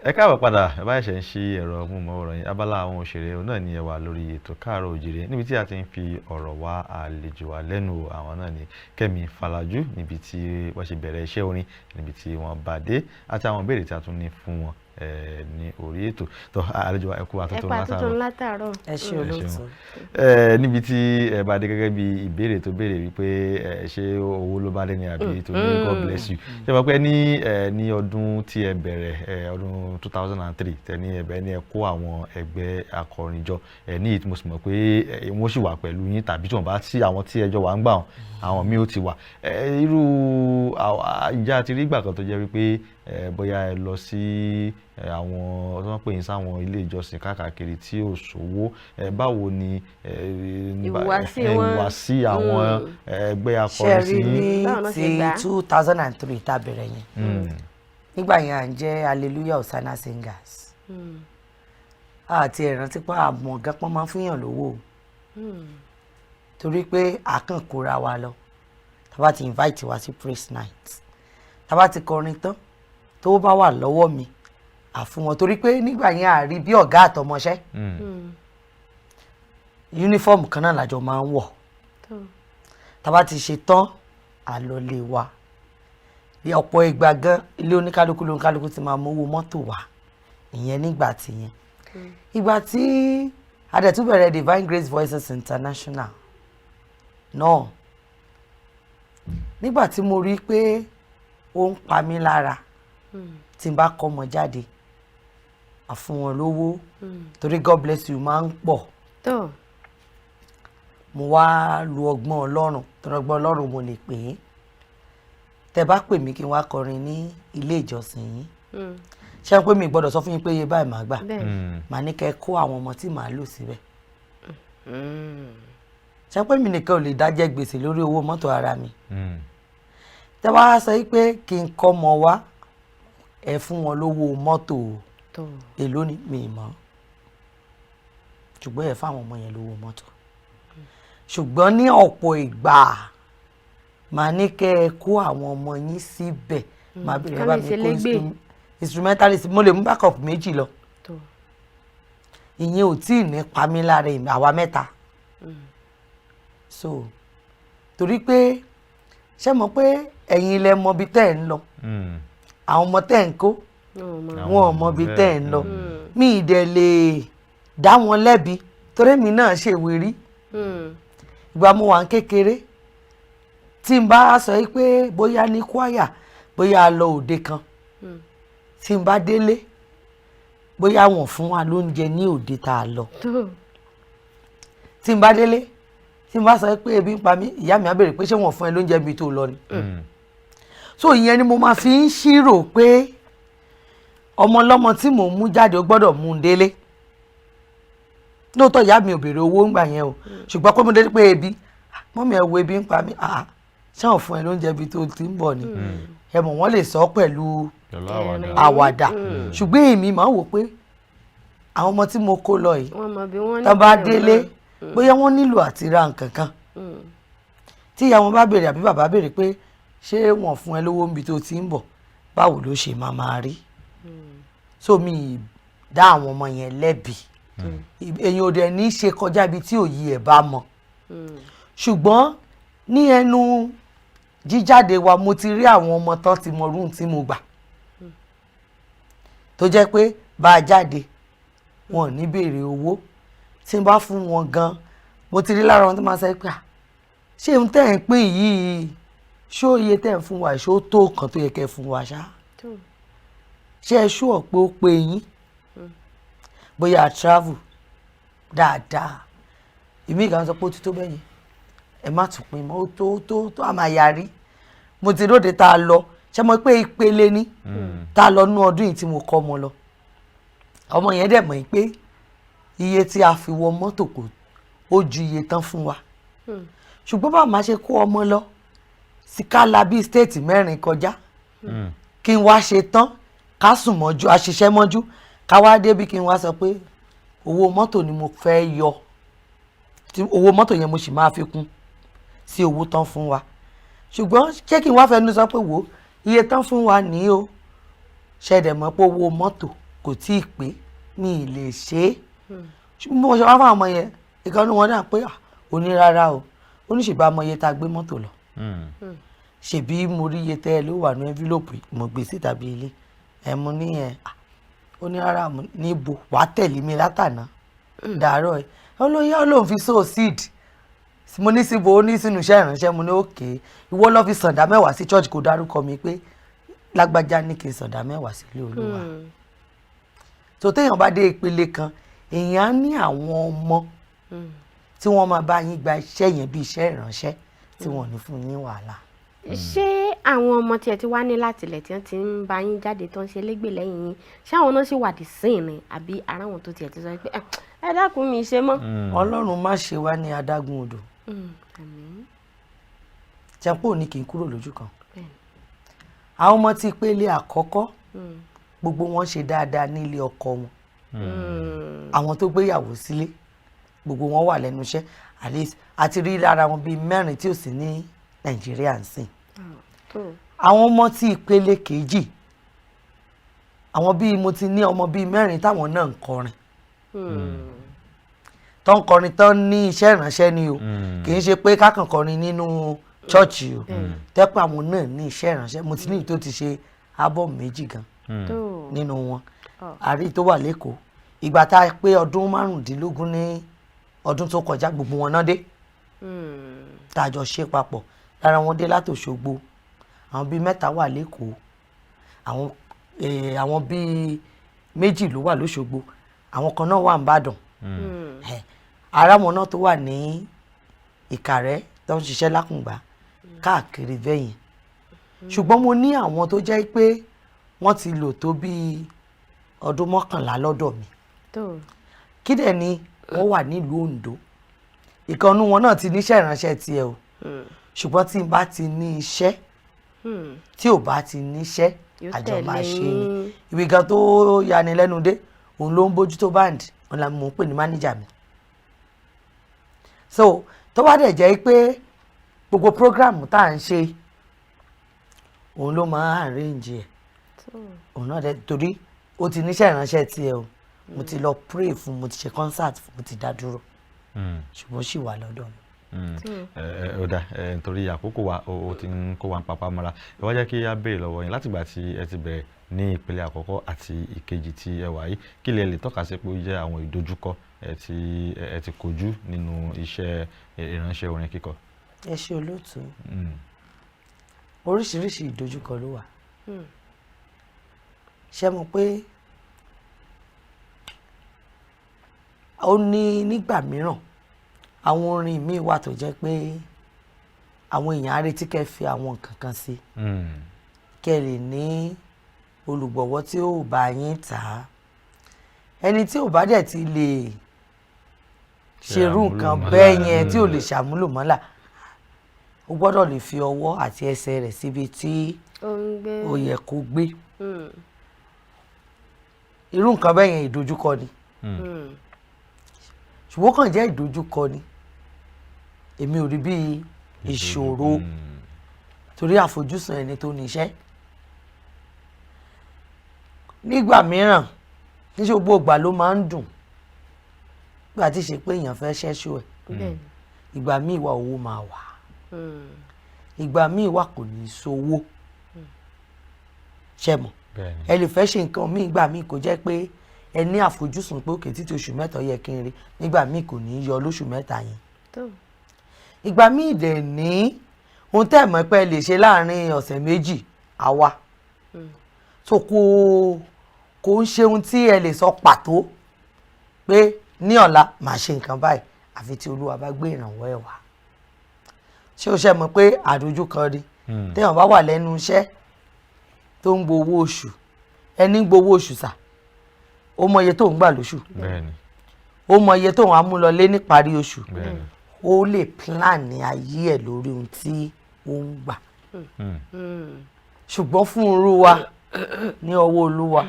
S2: Ẹ káàbọ̀ padà. Ẹ bá ṣẹ̀ṣẹ̀ ń ṣí ẹ̀rọ móhùnmáwòrán yín, abala àwọn òṣèré òun náà ni ẹ wà lórí ètò Káàárọ̀ Oòjíire, níbi tí a ti ń fi ọ̀rọ̀ wá àlejò wa lẹ́nu wò. Àwọn náà ni Kẹ́mi Fàlàjú, níbi tí wọ́n ṣe bẹ̀rẹ̀ iṣẹ́ orin, níbi tí wọ́n bá dé, àti àwọn ìbéèrè tí a tún ní fún wọn ní orí ètò. Tó àlejò wa, ẹ kú
S1: Ẹ
S2: àtúntò
S1: pa tuntun
S2: látàárọ̀.
S1: Látàárọ̀.
S3: Ẹ ṣé,
S2: Ẹ
S3: olóòtú.
S2: ṣeun. Níbi tí ẹ bá dé, gẹ́gẹ́ bí ìbéèrè tó béèrè wípé ṣé owó ló bá dé ni àbí tó ní God bless you, ṣé wọ́n pẹ́ ní ní ọdún tí ẹ bẹ̀rẹ̀, ọdún 2003 tẹ ní ẹ bẹ̀rẹ̀ ní ẹ kó àwọn ẹgbẹ́ akọrin jọ, ní èyí tí mo sì mọ̀ pé wọ́n sì wà pẹ̀lú yín, tàbí tí wọ́n bá sí àwọn tí ẹjọ́ wà ń gbà wọn, àwọn míì ó ti wà. Irú ìjà ti rí ìgbà kan tó jẹ́ wípé bóyá ẹ lọ sí àwọn tó ń pè yín sáwọn ilé ìjọsìn káàkiri tí ò sówó, báwo ni
S1: Ìhùwàsí wọn.
S2: Ìhùwàsí àwọn ẹgbẹ́
S3: Ṣe
S2: akọrin
S3: rí
S2: sí yín?
S3: Ní
S1: Báwo náà ṣe
S3: ti
S1: gbà á?
S3: 2003 tá a bẹ̀rẹ̀ yẹn, nígbà yẹn à ń jẹ́ Hallelujah Hosanna Singers. Àti ìrántí pé àmọ̀ gan pọ́n máa ń fúnyàn lówó o, torí pé àkàn kóra wa lọ. Tá bá ti invite wa sí praise night, tá bá ti kọrin tán, tó bá wà lọ́wọ́ mi, àfún wọn, torí pé nígbà yẹn à rí bí ọ̀gá àtọmọṣẹ́. Uniform kan náà làjọ máa ń wọ̀. Tá bá ti ṣe tán, àlọ́lé wa. Bí ọ̀pọ̀ ìgbà gan, ilé oníkálukú lóníkálukú ti máa mówó mọ́tò wá. Ìyẹn nígbà tí yẹn, ìgbà tí a dẹ̀ tún bẹ̀rẹ̀ Divine Grace Voices International náà, nígbà tí mo rí pé ó ń pa mí lára tí n bá kọ́ ọmọ jáde, àfún wọn lówó, torí God bless you máa ń pọ̀. Mo wá lu ọgbọ́n Ọlọ́run, torí ọgbọ́n Ọlọ́run mo lè pè é. Tẹ bá pè mí kí n wá kọrin ní ilé ìjọsìn yín, ṣé pé mi gbọ́dọ̀ sọ fún yín pé iye báyìí màá gbà? Màá ní kẹ́ kó àwọn ọmọ tí màá lò síbẹ̀. Ṣé pé mi nìkan ò lè dá jẹ gbèsè lórí owó mọ́tò ara mi? Tẹ bá sọ yìí pé kí n kọ́ ọmọ wá, ẹ fún wọn lówó mọ́tò o. Èló ni mi mọ̀, ṣùgbọ́n ẹ fáwọn ọmọ yẹn lówó mọ́tò. Ṣùgbọ́n ní ọ̀pọ̀ ìgbà, màá ní kẹ́ ẹ kó àwọn ọmọ yín síbẹ̀, màá bèrè
S1: Ká
S3: bá
S1: lè
S3: mi
S1: ṣe
S3: kó
S1: légbè.
S3: Instrumentalist, mo lè mú backup méjì lọ. Ìyẹn ò tí ì ní pa mí lára èmi, àwa mẹ́ta. So torí pé ṣé mọ̀ pé ẹ̀yin ilẹ̀ mọ ibi tẹ́ ẹ̀ ń lọ, àwọn ọmọ tẹ́ ẹ̀ ń kó, wọn ò mọ ibi tẹ́ ẹ̀ ń lọ. Mi ì dẹ̀ lè dá wọn lẹ́bi, torí èmi náà ṣèwé rí. Ìgbà mo wà ń kékeré, tí n bá sọ yìí pé bóyá ní kwaya, bóyá a lọ òde kan, tí n bá délé, bóyá wọ́n fún wa lóúnjẹ ní òde tá a lọ, tí n bá délé, tí n bá sọ pé ebi ń pa mí, ìyá mi á béèrè pé ṣé wọ́n fún ẹ lóúnjẹ ibi tó lọ ni. So ìyẹn ni mo máa fi ń ṣírò pé ọmọ ọlọ́mọ tí mò ń mú jáde, ó gbọ́dọ̀ mú un délé. Lóòótọ́, ìyá mi ò béèrè owó ńgbà yẹn o, ṣùgbọ́n pé mo délé pé ebi, mọ́mí, ẹ wo, ebi ń pa mí. Ah, ṣé wọ́n fún ẹ lóúnjẹ ibi tó ti ń bọ̀ ni? Ẹ mọ̀, wọ́n lè sọ pẹ̀lú
S2: pẹ̀lú àwàdà.
S3: Àwàdà, ṣùgbọ́n èmi máa ń wò pé àwọn ọmọ tí mo kó lọ yìí,
S1: Wọ́n mọ bí wọ́n
S3: tán bá
S1: nílò
S3: délé,
S1: náà.
S3: bóyá wọ́n nílò àti ra nǹkan kan, tí ìyá wọn bá béèrè àbí bàbá béèrè pé ṣé wọ́n fún ẹ lówó níbi tó ti ń bọ̀, báwo ló ṣe máa máa rí? So mi dá àwọn ọmọ yẹn lẹ́bi. Èyàn ò dẹ̀ ní í ṣe kọjá ibi tí òye ẹ̀ bá mọ. Ṣùgbọ́n ní ẹnu jíjáde wa, mo ti rí àwọn ọmọ tán ti mọ irú tí mo gbà, tó jẹ́ pé bá a jáde, wọn ò ní béèrè owó. Tí n bá fún wọn gan, mo ti rí lára wọn tó máa sọ pé, "Ah, ṣé n tẹ́ ẹ̀ ń pín yìí, ṣó iye tẹ́ ẹ̀ ń fún wa, ṣó tó nǹkan tó yẹ kẹ́ ẹ fún wa ṣá? Ṣé ẹ ṣú ọ̀ pé ó pé yín?" Bóyá a travel dáadáa, ìmí kan sọ pé ó ti tó bẹ́yẹn, ẹ má tún pín mọ́, ó tó, ó tó, ó tó, àmà yarí. Mo ti róde tá a lọ, ṣé mo pé ìpele ní tá a lọ nú ọdún yìí tí mo kọ́ ọmọ lọ, ọmọ yẹn dẹ̀ mọ̀ pé iye tí a fi wọ mọ́tò kò ó ju iye tán fún wa. Ṣùgbọ́n báwo máa ṣe kó ọmọ lọ sí kálá bíi state 4 kọjá, kí n wá ṣe tán, ká sùn mọ́jú, a ṣiṣẹ́ mọ́jú, ká wá débi, kí n wá sọ pé owó mọ́tò ni mo fẹ́ yọ, tí owó mọ́tò yẹn mo sì máa fi kún sí owó tán fún wa? Ṣùgbọ́n ṣé kí n wá fẹnu sọ pé, wò ó, iye tán fún wa ní o, ṣẹ̀dẹ̀ mọ́ pé owó mọ́tò kò tí ì pé, mi ì lè ṣe é? Ṣùgbọ́n mo ṣe wá fún àwọn ọmọ yẹn, ìkànnì wọn dà pé, "Ah, ó ní rárá o." Ó ní ṣèbá mọ iye tá a gbé mọ́tò lọ, ṣèbí mo rí iye tẹ́ ẹ ló wà ní envelope, mo gbé síta bí ilé ẹ. Mo ní ẹ, ah, ó ní rárá. Mo níbo wàá tẹ̀lé mi látàná dàárọ̀ ẹ. Ó ló yá, ó lóun fi sow seed. Mo ní síbo? Ó ní sínú iṣẹ́ ìránṣẹ́. Mo ní òkè, ìwọ lọ́ fi sàǹdà 10 sí church, kò dárúkọ mi pé lágbájá ní kí n sàǹdà 10 sílé Olúwa. Tó téèyàn bá dé ìpele kan, èèyàn á ní àwọn ọmọ tí wọ́n máa bá yín gba iṣẹ́ yẹn bí iṣẹ́ ìránṣẹ́, tí wọ́n ò ní fún yín wàhálà.
S1: Ṣé àwọn ọmọ tí ẹ ti wá ní láti ilẹ̀, tí wọ́n ti ń bá yín jáde, tó ń ṣe légbè lẹ́yìn yín, ṣé àwọn náà sì wà dì sín ni, àbí ara wọn tó tiẹ̀ ti sọ pé, "Eh, ẹ dákun, mi ṣe mọ́"?
S3: Ọlọ́run má ṣe wá ní adágún odò.
S1: Àmín.
S3: Jẹ́pọ̀ ní kì í kúrò lójú kan.
S1: Bẹ́ẹ̀ni.
S3: Àwọn ọmọ tí ìpele àkọ́kọ́, gbogbo wọn ṣe dáadáa nílé ọkọ wọn. Àwọn tó gbéyàwó sílé, gbogbo wọn wà lẹ́nu iṣẹ́. At least àti rí lára wọn bíi mẹ́rin tí ò sí ní Nàìjíríà ń sìn.
S1: Tó.
S3: Àwọn ọmọ tí ìpele kejì, àwọn bíi, mo ti ní ọmọ bíi mẹ́rin táwọn náà ń kọrin, tó ń kọrin, tó ń ní iṣẹ́ ìránṣẹ́ ni o. Kì í ṣe pé kákan kọrin nínú chọ́ọ̀chì o, tẹ́pẹ́ àwọn náà ní iṣẹ́ ìránṣẹ́. Mo ti ní èyí tó ti ṣe album 2 gan
S1: tó
S3: nínú wọn.
S1: Àrí
S3: tó wà lẹ́kọ̀ọ́, ìgbà tá a pé ọdún 15 ní ọdún tó kọjá, gbogbo wọn náà dé, tá a jọ ṣe papọ̀. Lára wọn dé láti Òṣogbo, àwọn bíi mẹ́ta wà lẹ́kọ̀ọ́, àwọn bíi 2 ló wà lóṣogbo, àwọn kan náà wà ní Ìbàdàn. Ara wọn náà tó wà ní Ìkàrẹ́, tó ń ṣiṣẹ́ lákùngbà káàkiri bẹ́yẹn. Ṣùgbọ́n mo ní àwọn tó jẹ́ pé wọ́n ti lò tó bíi ọdún 11 lọ́dọ̀ mi. Kí dẹ̀ ni wọ́n wà nílùú Oǹdó. Ìkànnì wọn náà ti níṣẹ́ ìránṣẹ́ tiẹ̀ o. Ṣùgbọ́n tí n bá ti ní iṣẹ́, tí ò bá ti níṣẹ́,
S1: Yóò
S3: àjọ máa
S1: tẹ̀lé
S3: ṣe ni.
S1: yín.
S3: Ibi gan tó yani lẹ́nu dé, òun ló ń bójútó band, òun la mò ń pè ní mánéjà mi. So tó bá dẹ̀ jẹ́ pé gbogbo program tá à ń ṣe, òun ló máa ń arrange ẹ̀. Òun náà dẹ̀, torí ó ti níṣẹ́ ìránṣẹ́ tiẹ̀ o, mo ti lọ pray fún, mo ti ṣe concert fún, mo ti dá dúró, ṣùgbọ́n ó sì wà lọ́dọ̀ mi.
S2: Ẹ ẹ ó dà ẹ, nítorí àkókò wa ó ti ń kó wa ń papá mọ́ra, ẹ wá jẹ́ kí á béèrè lọ́wọ́ yín, látìgbà tí ẹ ti bẹ̀rẹ̀ ní ìpele àkọ́kọ́ àti ìkejì tí ẹ wà yìí, kí lẹ lè tọ́ka sí pé ó jẹ́ àwọn ìdojúkọ ẹ tí ẹ ti kojú nínú iṣẹ́ ìránṣẹ́ orin kíkọ?
S3: Ẹ ṣe, olóòtú. Oríṣiríṣi ìdojúkọ ló wà. Ṣé mọ̀ pé ó ní nígbà mìíràn, àwọn orin míì wà tó jẹ́ pé àwọn èèyàn á retí kẹ́ fi àwọn nǹkan kan sí, kẹ́ lè ní olùgbọ̀wọ́ tí ó bá yín tà á. Ẹni tí ò bá dẹ̀ ti lè ṣerú nǹkan
S2: àmúlùmálà.
S3: bẹ́ẹ̀ yẹn, tí ò lè ṣàmúlòmọ́là, ó gbọ́dọ̀ lè fi ọwọ́ àti ẹsẹ̀ rẹ̀ síbi tí
S1: ó ń gbé.
S3: ó yẹ kó gbé. Irú nǹkan bẹ́ẹ̀ yẹn, ìdojúkọ ni. Ṣùgbọ́n kàn jẹ́ ìdojúkọ ni, èmi ò rí bí ìṣòro, torí àfojúsùn ẹni tó ní iṣẹ́. Nígbà mìíràn Níṣẹ́ gbogbo ìgbà ló máa ń dùn gbà tí ṣe pé èèyàn fẹ́ ṣẹ́ṣù ẹ̀. Ìgbà míì wà, owó máa wà. Ìgbà míì wà, kò ní í sówó, ṣe mọ̀?
S2: Bẹ́ẹ̀ni.
S3: Ẹ lè fẹ́ ṣe nǹkan míì, ìgbà míì kò jẹ́ pé ẹ ní àfojúsùn pé òkè títí oṣù 3 ó yẹ kí n rí, nígbà míì kò ní í yọ lóṣù 3 yẹn. Ìgbà míì dẹ̀ ní ohun tẹ́ ẹ̀ mọ̀ pé ẹ lè ṣe láàrin ọ̀sẹ̀ 2 àwa so kò ń ṣe ohun tí ẹ lè sọ pàtó pé ní ọ̀la màá ṣe nǹkan báyìí, àfi tí Olúwa bá gbé ìrànwọ́ ẹ̀ wá. Ṣé o ṣe mọ̀ pé àdójúkọ ni téèyàn bá wà lẹ́nu iṣẹ́ tó ń gbowó oṣù? Ẹni ń gbowó oṣù sà, ó mọ iye tó ń gbà lóṣù. Ó mọ iye tó ń á mú lọlé níparí oṣù. Ó lè plan ní ayé ẹ̀ lórí ohun tí ó ń gbà. Ṣùgbọ́n fún irú wa, ní ọwọ́ Olúwa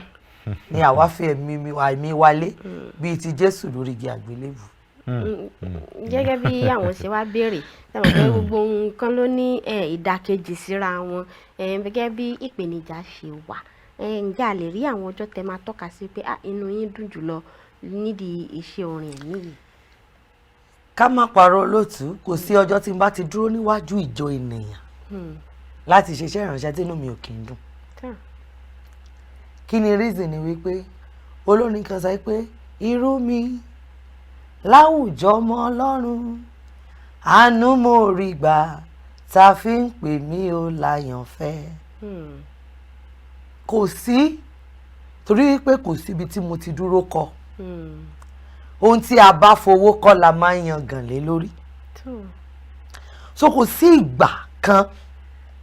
S3: ni àwa fi ẹ̀mí àìmí wálé bíi ti Jésù lórí igi àgbélébù.
S1: Gẹ́gẹ́ bí àwọn ṣe wá béèrè, ṣe mọ̀ pé gbogbo nǹkan ló ní ìdàkejì síra wọn. Gẹ́gẹ́ bí ìpèníjà ṣe wà, ǹjẹ́ a lè rí àwọn ọjọ́ tẹ máa tọ́ka sí pé ah, inú yín dùn jùlọ nídìí iṣẹ́ orin ẹ̀mí yìí?
S3: Ká má parọ́ lótú, kò sí ọjọ́ tí n bá ti dúró níwájú ìjọ ènìyàn láti ṣiṣẹ́ ìránṣẹ́ tínú mi ò kì í dùn. Kí ni reason? Ni wípé olórin kan sọ pé irú mi láwùjọ ọmọ Ọlọ́run, àánú mo rí gbà tá a fi ń pè mí ó láyànfẹ́. Kò sí, torí pé kò síbi tí mo ti dúró kọ. Ohun tí a bá fowó kọ́ la máa ń yangàn lé lórí. So kò sí ìgbà kan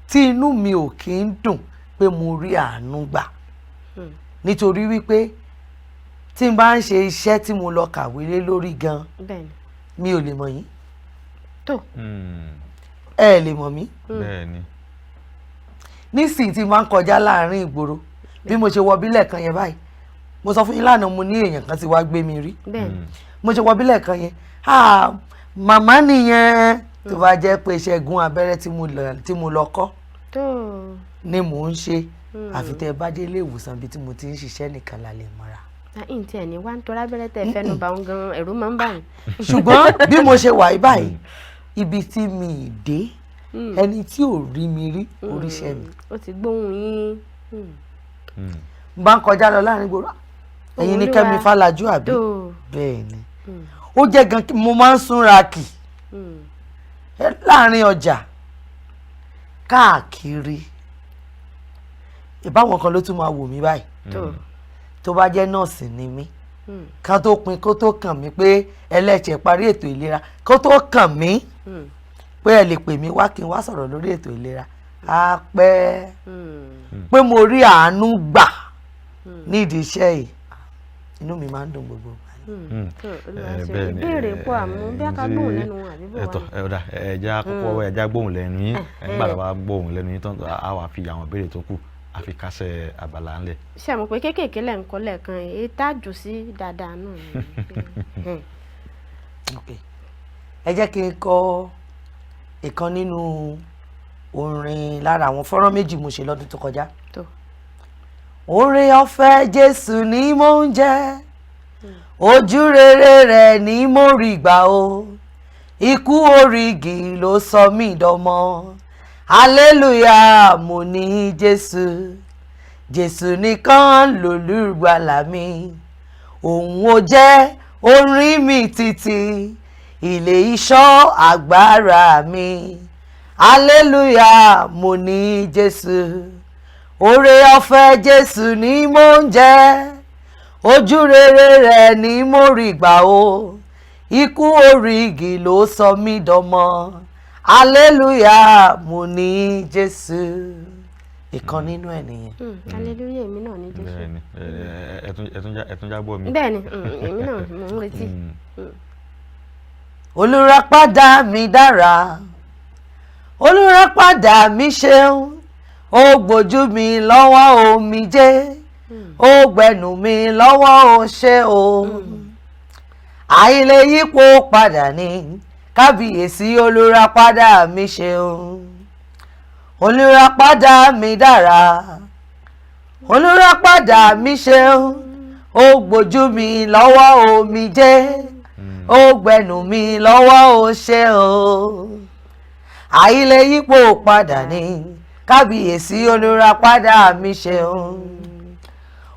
S3: tí inú mi ò kí ń dùn pé mo rí àánú gbà, nítorí wípé tí n bá ń ṣe iṣẹ́ tí mo lọ kàwé lé lórí gan, mi ò lè mọ̀ yín. Ẹ lè mọ̀ mí. Nísìnyí tí n bá ń kọjá láàrin ìgboro, bí mo ṣe wọ bílẹ̀ kan yẹn báyìí, mo sọ fún yín lánàá, mo ní èèyàn kan ti wá gbé mi rí. Mo ṣe wọ bílẹ̀ kan yẹn, ah, màmá nìyẹn. Tó bá jẹ́ pé iṣẹ́ gún abẹ́rẹ́ tí mo lọ kọ́ ni mò ń ṣe, àfi tẹ́ ẹ bá dé ilé ìwòsàn bíi tí mo ti ń ṣiṣẹ́ nìkan la lè mọ́ra.
S1: Ǹ tí ẹ̀ ní wá ń torí abẹ́rẹ́ tẹ́ ẹ fẹ́nu bá ń gan, ẹ̀rù máa ń bà mí.
S3: Ṣùgbọ́n bí mo ṣe wà yìí báyìí, ibi tí mi ì dé, ẹni tí ò rí mi rí oríṣẹ́ mi.
S1: Ó ti gbóhùn yín.
S3: N bá ń kọjá lọ láàrin gbòòrò, ẹ̀yin ní
S1: Olúwa.
S3: Kẹ́mi Fálájú àbí? Bẹ́ẹ̀ ni. Ó jẹ́ gan kí mo máa ń súnra kì láàrin ọjà káàkiri. Ìbáwọn kan ló tún máa wò mí báyìí. Tó bá jẹ́ nọ́ọ̀sì ni mí, kán tó pin kó tó kàn mí pé ẹlẹ́ṣẹ̀ parí ètò ìlera, kó tó kàn mí pé ẹ lè pè mí wá kí n wá sọ̀rọ̀ lórí ètò ìlera, á pẹ́. Pé mo rí àánú gbà nídìí iṣẹ́ yìí, inú mi máa ń dùn gbogbo ìgbà ni.
S1: Tó, Olúwa ṣeun.
S2: Bẹ́ẹ̀ ni.
S1: Ìbéèrè pọ̀, àmọ́ bí a ká gbóhùn lẹ́nu wọn àbí bó wà
S2: ẹ̀tọ́
S1: ní.
S2: Ẹ ọ̀dà, ẹ̀já kọ́kọ́ ẹ̀já gbóhùn lẹ́nu yín. Nígbà tá a bá gbóhùn lẹ́nu yín tán, á wà fi àwọn ìbéèrè tó kù, á fi kásẹ̀ abala ńlẹ̀.
S1: Ṣé àmọ̀ pé kéékèèké lẹ̀ ń kọ́ lẹ́ẹ̀kan, èyí tá a jù sí dáadáa náà ni.
S3: Ok. Ẹ jẹ́ kí n kọ ìkan nínú orin lára àwọn fọ́nrán 2 mo ṣe lọ́dún tó kọjá. Oore ọ̀fẹ́ Jésù ni mò ń jẹ, ojú rere rẹ̀ ni mo rí gbà o. Ikú orígi ló sọ mí dọmọ. Hallelujah, mo ní Jésù. Jésù nìkan lolùgbàlà mi, òun ò jẹ́ orí mi títí, ilé ìṣọ́ agbára mi. Hallelujah, mo ní Jésù. Oore ọ̀fẹ́ Jésù ni mò ń jẹ, ojú rere rẹ̀ ni mo rí gbà o. Ikú orígi ló sọ mí dọmọ. Hallelujah, mo ní Jésù. Ìkan nínú ẹ̀ nìyẹn.
S1: Hallelujah, èmi náà ní Jésù.
S2: Bẹ́ẹ̀ni, ẹ tún já gbọ́ mi.
S1: Bẹ́ẹ̀ni, èmi náà mò ń retí.
S3: Olùràpadà mi dára, olùràpadà mi ṣeun. Ó gbójú mi lọ́wọ́ omijé, ó gbẹnu mi lọ́wọ́ òṣè o. Àìlè yípo padà ní kábíyèsí. Olùràpadà mi ṣeun, olùràpadà mi dára, olùràpadà mi ṣeun. Ó gbójú mi lọ́wọ́ omijé, ó gbẹnu mi lọ́wọ́ òṣè o. Àìlè yípo padà ní kábíyèsí olùràpadà mi ṣeun.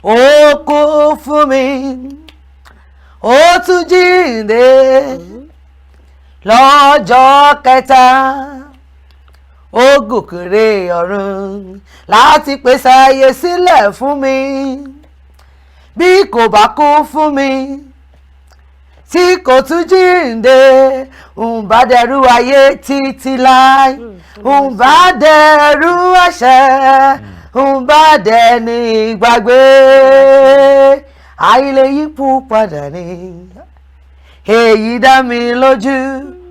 S3: Ó kú fún mi, ó tún jíǹde lọ́jọ́ kẹta, ó gòkèrè ọ̀run láti pèsè ààyè sílẹ̀ fún mi. Bí kò bá kú fún mi, tí kò tún jíǹde, ń bá dẹrú ayé títí láì, ń bá dẹrú ẹ̀ṣẹ̀, ń bá dẹni ìgbàgbé. Àìlè yípo padà ní èyí dá mi lójú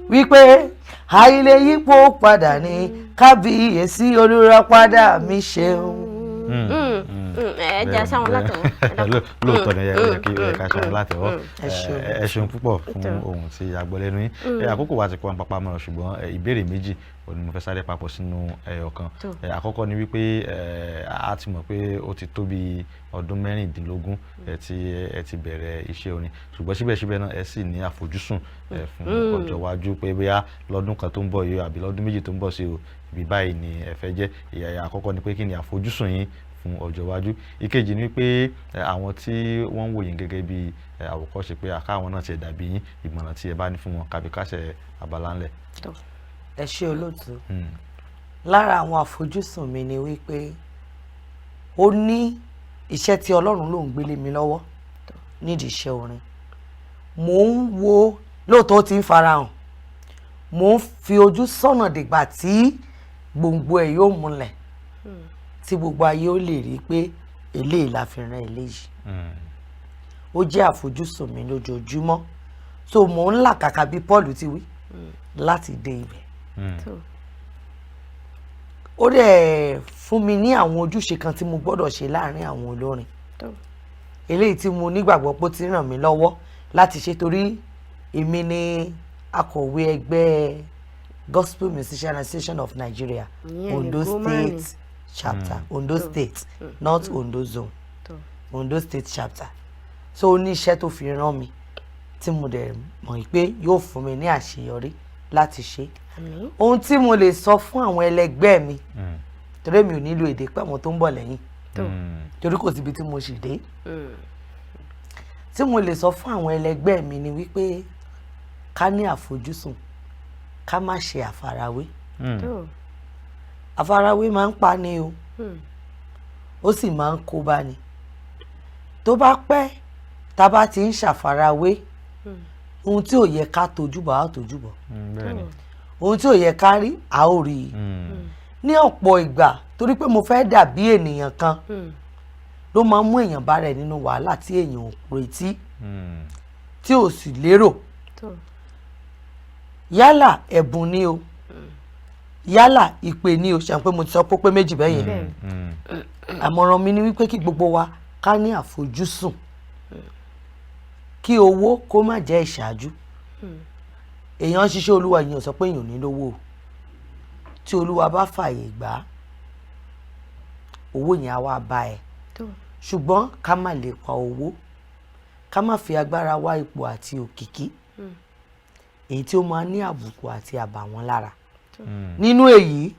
S3: wípé àìlè yípo padà ní kábíyèsí olùràpadà mi ṣeun.
S1: Ẹ jẹ́ sáwọn látọwọ́.
S2: Lóòótọ́ ni ó yẹ ká ṣe látẹ̀wọ́.
S3: Ẹ ṣeun.
S2: Ẹ ṣeun púpọ̀ fún ohun tí a gbọ́ lẹ́nu yín. Àkókò wa ti kó wa papá mọ́ra, ṣùgbọ́n ìbéèrè méjì òun ni mo fẹ́ sáré papọ̀ sínú ẹyọ kan. Àkọ́kọ́ ni wípé a ti mọ̀ pé ó ti tó bí ọdún 16 tí ẹ ti bẹ̀rẹ̀ iṣẹ́ orin, ṣùgbọ́n síbẹ̀síbẹ̀ náà ẹ sì ní àfojúsùn fún ọjọ́ iwájú pé bóyá lọ́dún kan tó ń bọ̀ yìí àbí lọ́dún 2 tó ń bọ̀ sí o, ibi báyìí ni ẹ fẹ́ jẹ́. Ìyà àkọ́kọ́ ni pé kí ni àfojúsùn yín fún ọjọ́ iwájú? Ìkejì ni pé àwọn tí wọ́n ń wò yín gẹ́gẹ́ bí àwòkọ́ṣe pé àkáwọn náà ti dàbí yín, ìmọ̀ràn tí ẹ bá ní fún wọn kábí kásẹ̀ abala ńlẹ̀.
S3: Ẹ ṣé olóòtú. Lára àwọn àfojúsùn mi ni wípé ó ní iṣẹ́ tí Ọlọ́run ló ń gbélé mi lọ́wọ́ nídìí iṣẹ́ orin. Mò ń wo lóòótọ́ ó ti ń farahàn, mò ń fi ojú sọ́nà dìgbà tí gbòǹgbò ẹ̀ yóò múlẹ̀, tí gbogbo ayé ó lè rí i pé eléyìí la fi rán eléyìí. Ó jẹ́ àfojúsùn mi lójoojúmọ́, so mò ń làkàkà bí Paul ti wí láti dé ibẹ̀. Ó dẹ̀ fún mi ní àwọn ojúṣe kan tí mo gbọ́dọ̀ ṣe láàrin àwọn olórin, eléyìí tí mo nígbàgbọ́ pé ó ti ràn mí lọ́wọ́ láti ṣe, torí èmi ni akọ̀wé ẹgbẹ́ Gospel Musician Association of Nigeria,
S1: Ìyẹn ni
S3: Ondo
S1: GOMANI.
S3: State chapter, Ondo State, not Ondo zone, Ondo State chapter. So ó ní iṣẹ́ tó fi rán mi tí mo dẹ̀ mọ̀ pé yóò fún mi ní àṣeyọrí láti ṣe.
S1: Àmín.
S3: Ohun tí mo lè sọ fún àwọn ẹlẹgbẹ́ mi, torí mi ò nílò èdè pé àwọn tó ń bọ̀ lẹ́yìn, torí kò síbi tí mo sì dé, tí mo lè sọ fún àwọn ẹlẹgbẹ́ mi ni wípé ká ní àfojúsùn, ká má ṣe àfarawé. Àfarawé máa ń pa ni o, ó sì máa ń kó bá ni. Tó bá pẹ́, tá a bá ti ń ṣàfarawé, ohun tí ò yẹ ká tójú bọ̀ á tójú bọ̀,
S2: Bẹ́ẹ̀ ni.
S3: ohun tí ò yẹ ká rí a ó rí i. Ní ọ̀pọ̀ ìgbà, torí pé mo fẹ́ dàbí ènìyàn kan ló máa ń mú èèyàn bá rẹ̀ nínú wàhálà tí èèyàn ò retí, tí ò sì lérò. Yálà ẹ̀bùn ni o, yálà ìpè ni o, ṣe pé mo ti sọ pé méjì bẹ́ẹ̀ yẹn. Àmọ̀ràn mi ni wípé kí gbogbo wa ká ní àfojúsùn, kí owó kó má jẹ́ ìṣáájú. Èèyàn ń ṣiṣẹ́ Olúwa, èèyàn sọ pé èèyàn ò ní lówó o. Tí Olúwa bá fààyè gbà á, owó yẹn á wá bá ẹ. Ṣùgbọ́n ká má lè pa owó, ká má fi agbára wá ipò àti òkìkí èyí tí ó máa ní àbùkù àti àbàwọ́n lára. Nínú èyí,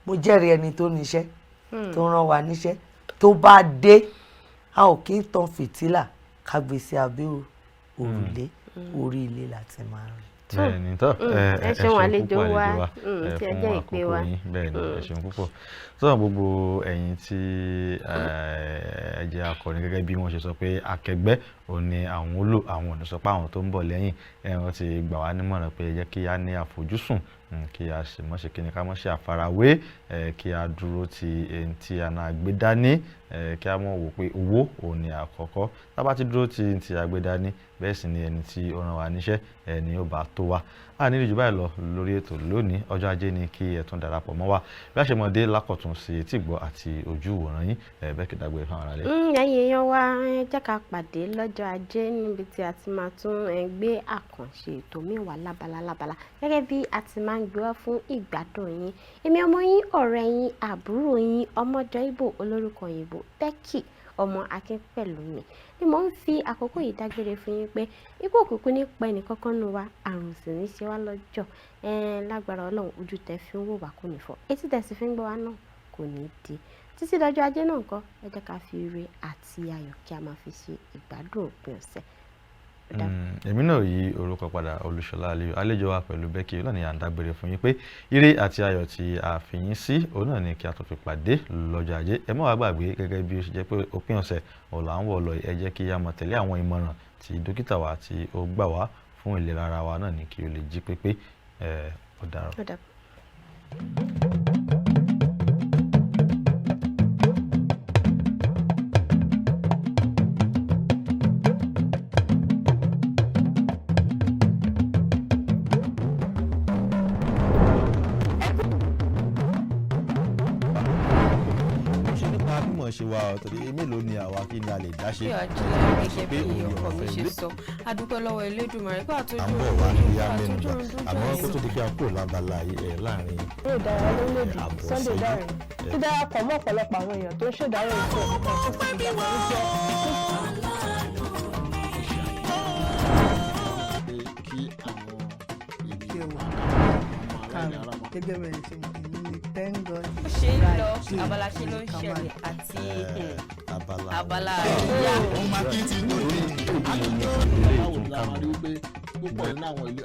S3: mo jẹ́rìí ẹni tó níṣẹ́ tó rán wa níṣẹ́, tó bá dé, a ò kí ń tan fìtílà ká gbé sí abẹ́ òrùlé, orí ilé láti máa rìn.
S2: Bẹ́ẹ̀ni tó.
S1: Ẹ
S2: Ẹ
S1: ṣeun
S2: ṣeun
S1: àlejò
S2: púpọ̀
S1: wa,
S2: àlejò wa,
S1: tí ẹ
S2: fún
S1: jẹ́ ìpè
S2: àkókò
S1: wa.
S2: yín. Bẹ́ẹ̀ni, ẹ ṣeun púpọ̀. Sọ gbogbo ẹ̀yin tí ẹ jẹ́ akọrin, gẹ́gẹ́ bí wọ́n ṣe sọ pé akẹgbẹ́ òun ni àwọn ó lò, àwọn ò ní sọ pé àwọn tó ń bọ̀ lẹ́yìn. Wọ́n ti gbà wá nímọ̀ràn pé ẹ jẹ́ kí a ní àfojúsùn, kí a sì mọ̀ ṣe kí ni ká mọ̀ ṣe àfarawé, kí a dúró ti ẹni tí a náà gbé dání, kí a mọ̀ wò pé owó òun ni àkọ́kọ́. Tá bá ti dúró ti ẹni tí a gbé dání, bẹ́ẹ̀ sì ni ẹni tí ó rán wa níṣẹ́ ẹni ó bá tó wa. A ní jù báyìí lọ lórí ètò lónìí. Ọjọ́ ajé ni kí ẹ tún darapọ̀ mọ́ wa bí a ṣe mọ̀ dé lákọ̀tún sí etí ìgbọ́ àti ojú ìwòran yín. Bẹ́ẹ̀ kí dágbére fún ara rẹ̀.
S1: Ẹ̀yin èèyàn wa, ẹ jẹ́ ká pàdé lọ́jọ́ ajé níbi tí a ti máa tún gbé àkànṣe ètò míì wá lábala lábala gẹ́gẹ́ bí a ti máa ń gbé wá fún ìgbádùn yín. Èmi ọmọ yín, ọ̀rẹ́ yín, àbúrò yín, ọmọjọ́ Ìbò, olórúkọ òyìnbó, Becky. Ọmọ Akínpẹ̀lúmi ni mò ń fi àkókò yìí dágbére fún yín pé ikú òkùnkùn ní pa ẹnì kankan nù wa, àrùn sì ní ṣe wá lọ́jọ́. Lágbára Ọlọ́run, ojú tẹ fi ń wò wá kò ní fọ́, etí tẹ sì fi ń gbọ́ wá náà kò ní di. Títí dọjọ́ ajé náà ńkọ́, ẹ jẹ́ ká fi ire àti ayọ̀ kí a máa fi ṣe ìgbádùn òpin ọ̀sẹ̀. Ó dàbọ̀.
S2: Èmi náà yí orúkọ padà, Olúṣọlá Aliyu, àlejò wa pẹ̀lú Becky náà ni à ń dágbére fún yín pé ire àti ayọ̀ tí a fi yín sí òun náà ni kí a tó fi pàdé lọ́jọ́ ajé. Ẹ má wá gbàgbé, gẹ́gẹ́ bí ó ṣe jẹ́ pé òpin ọ̀sẹ̀ ọ̀la ń wọ̀ lọ, ẹ jẹ́ kí a máa tẹ̀lé àwọn ìmọ̀ràn tí dókítà wa tí ó gbà wá fún ìlera ara wa náà ní kí ó lè jí pépé. Ó dàárọ̀.
S1: Ó dàbọ̀.
S2: Ṣe nípa mímọ̀ ṣe wa torí mélòó ni àwa, kí ni a lè dá ṣe?
S4: Bí ọjọ́ gẹ́gẹ́ bí ọkọ mi ṣe sọ, a dúpẹ́ lọ́wọ́ Elédùmarè pé
S2: À
S4: àtọ́jú
S2: ń bọ̀ wá ní bóyá
S4: àtọ́jú
S2: mẹ́nuba, àmọ́ kó tó di pé a kúrò lábala yìí, láàrin
S5: Eré ìdárayá lórílẹ̀‐èdè
S2: àbọ̀
S5: Sunday
S2: ìṣẹ́jú.
S5: Dare dídarapọ̀ mọ́ ọ̀pọ̀lọpọ̀ àwọn èèyàn tó ń ṣèdárò ikú ẹ̀ tó sì fi ìbànújẹ́
S6: Pé kí àwọn
S7: Kí ẹ
S6: ènìyàn
S7: wò.
S6: àwọn aláìní ara mọ̀.
S7: Gẹ́gẹ́ bẹ́ẹ̀ ṣe mọ̀, èmi ni thank God
S4: Bó ṣe ń lọ
S7: Friday
S4: abala ṣe ló ń
S7: ní
S4: ṣẹlẹ̀ àti
S2: abala
S4: abala àríyá.
S6: Ọmọ akíntì lóde.
S2: Ilé
S6: Báwo ni a
S2: ìtúnkàmù
S6: máa rí wípé púpọ̀ nínú àwọn ilé